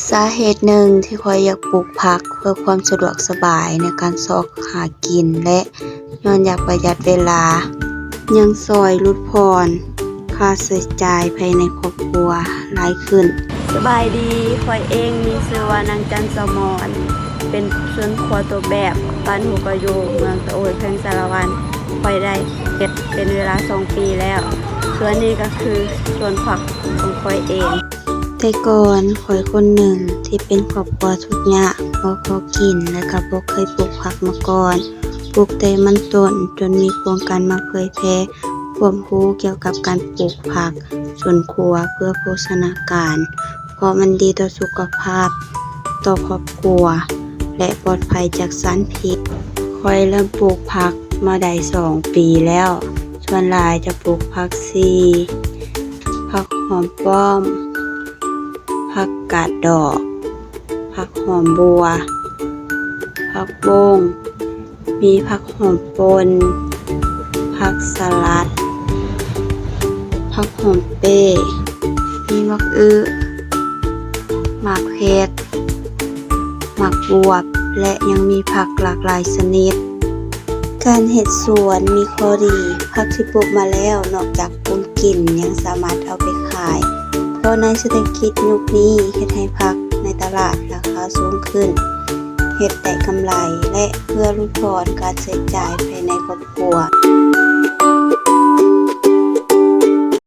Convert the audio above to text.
ສາເຫດໜຶ່ງທີ່ຂ້ອຍຢາກປູກຜັກ ເພື່ອຄວາມສະດວກສະບາຍໃນການຊອກຫາກິນ ແລະ ຍ້ອນຢາກປະຢັດເວລາ ຍັງຊ່ອຍຫຼຸດຜ່ອນຄ່າໃຊ້ຈ່າຍພາຍໃນຄອບຄົວຫຼາຍຂຶ້ນ. ສະບາຍດີ, ຂ້ອຍເອງມີຊື່ວ່ານາງຈັນສະໝອນ, ເປັນສວນຄົວຕົວແບບ ບ້ານຫົວກະໂຍ, ເມືອງຕະໂອຍ, ແຂວງສາລະວັນ. ຂ້ອຍໄດ້ເຮັດເປັນເວລາສອງປີແລ້ວ. ສ່ວນນີ້ກໍຄືສວນຜັກຂອງຂ້ອຍເອງ. ແຕ່ກ່ອນຂ້ອຍຄົນໜຶ່ງທີ່ເປັນຄອບຄົວທຸກຍາກ, ບໍ່ພໍກິນ ແລະ ກໍບໍ່ເຄີຍປູກຜັກມາກ່ອນ. ປູກແຕ່ມັນຕົ້ນ ຈົນມີໂຄງການມາເຜີຍແຜ່ຄວາມຮູ້ກ່ຽວກັບການປູກຜັກສວນຄົວເພື່ອໂພຊະນາການ, ເພາະມັນດີຕໍ່ສຸຂະພາບ, ຕໍ່ຄອບຄົວ ແລະ ປອດໄພຈາກສານພິດ. ຂ້ອຍເລີ່ມປູກຜັກມາໄດ້ສອງປີແລ້ວ. ສ່ວນຫຼາຍຈະປູກຜັກຊີ, ຜັກຫອມປ້ອມ, ຜັກກາດດອກ, ຜັກຫອມບົ່ວ, ຜັກບົ້ງ, ມີຜັກຫອມປົ່ນ, ຜັກສະຫຼັດ, ຜັກຫອມເປ້, ມີໝາກອຶ, ໝາກເຜັດ, ໝາກບວບ ແລະ ຍັງມີຜັກຫຼາກຫຼາຍຊະນິດ. ການເຮັດສວນມີຂໍ້ດີ, ຜັກທີ່ປູກມາແລ້ວ ນອກຈາກປຸງກິນ ຍັງສາມາດເອົາໄປຂາຍ, ເພາະໃນເສດຖະກິດຍຸກນີ້ ເຮັດໃຫ້ຜັກໃນຕະຫຼາດລາຄາສູງຂຶ້ນ, ເຮັດໄດ້ກຳໄລ ແລະ ເພື່ອຫຼຸດຜ່ອນການໃຊ້ຈ່າຍພາຍໃນຄອບຄົວ.